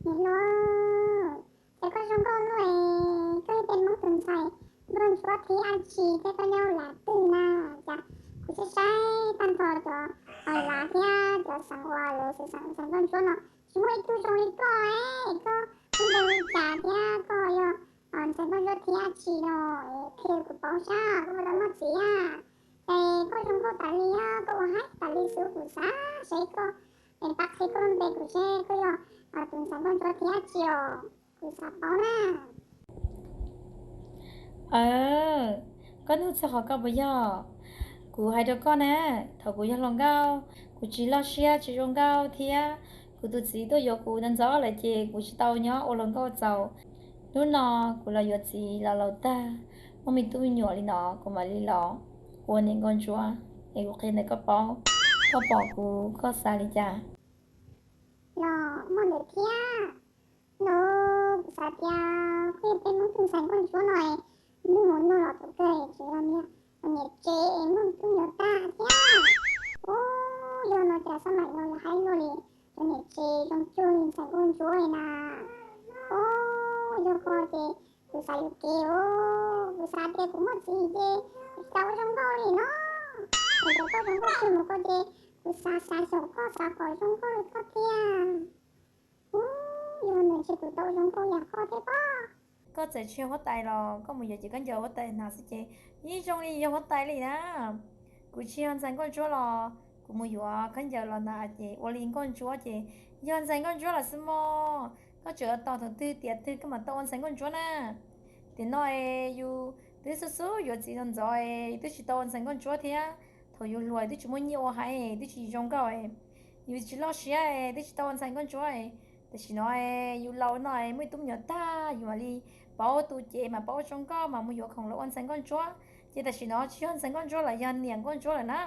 Niam hluas, cas koj zoo nkauj luaj es koj yog peb Hmoob tus ntxhais nkauj ntsuab thib dab tsi thiab koj nyob ua twg na? Cas kuv saib saib tag nrho cov lav thiab cov xeem uas lawv xav xeem ntxhais nkauj ntsuab no tsis muaj ib tug zoo li koj es koj lub npe li cas thiab koj yog ntxhais nkauj ntsuab thib dab tsi no es qhia kuv paub saib koj puas tau muaj txiv a. Ces koj zoo nkauj tas li, koj ua haib tas li xwb, kuv xav saib koj es pab qhia koj lub npe kuv seb koj yog tus ntxhais nkauj ntsuab thib dab tsi os, kuv xav paub na. Koj nug txog qhov koj puas yog, kuv hais rau koj na, thaum kuv yog hluas nkauj kuv tsis loj siab tsis zoo nkauj thiab kuv tus txiv tuaj yuav kuv ntxov ntxov lawm ces kuv tsis tau nyob ua hluas nkauj txaus. Hnub no kuv los yuav txiv los laus tag, muaj me tub me nyuam li no kuv mam li los ua niam nkauj ntsuab es kuv qhia ntawm koj paub, koj pom kuv koj xav li cas? Los muaj ntawd thiab. Los kuv xav tias koj yog peb Hmoob tus ntxhais nkauj ntsuab no, nug mus nug los thaum kawg tseem yog niam tsev es muaj tub nyuam tag thiab. Ub, yog no cas xab maim no yus haib luaj li, cov niam tsev zoo cuag li ntxhais nkauj ntsuab li na. Ub, yog koj ces kuv xav yuam kev os, kuv xav tias kuv muaj txiv ces kuv tsis tau ua zoo nkauj li no. Hais tias koj zoo nkauj kawg mus koj ces kuv xav xav xyaum koj xav kom zoo nkauj li koj tiag. Ub, yog ntawd ntshe kuv tau zoo nkauj yam koj thiab pob. Koj txawm tsis yog huab tais los koj mus yuav ces khaub ncaws huab tais hnav xwb ces yeej zoo li yog huab tais li na. Kuv tsis yog ntxhais nkauj ntsuab los kuv mus yuav khaub ncaws los hnav ces ua li nkauj ntsuab ces yog ntxhais nkauj ntsuab lawm xwb mog. Koj tseem tos thaum twg tiav twg koj mam tau ua ntxhais nkauj ntsuab na. Tiam no es yus twb xub xub yuav txiv ntxov ntxov es twb tsis tau ua ntxhais nkauj ntsuab thiab. Thaum yus hluas twb tsis muaj nyiaj ua heev twb tsis zoo nkauj, yus tsis loj siab twb tsis tau ua ntxhais nkauj ntsuab. Tam sim no yus laus no muaj ib tug me nyuam tag yus mam li paub tu cev mas paub ua zoo nkauj mas mus yuav khoom los ua ntxhais nkauj ntsuab. Ces tam sim no tsis yog ntxhais nkauj ntsuab lawm yog niam nkauj ntsuab lawm na.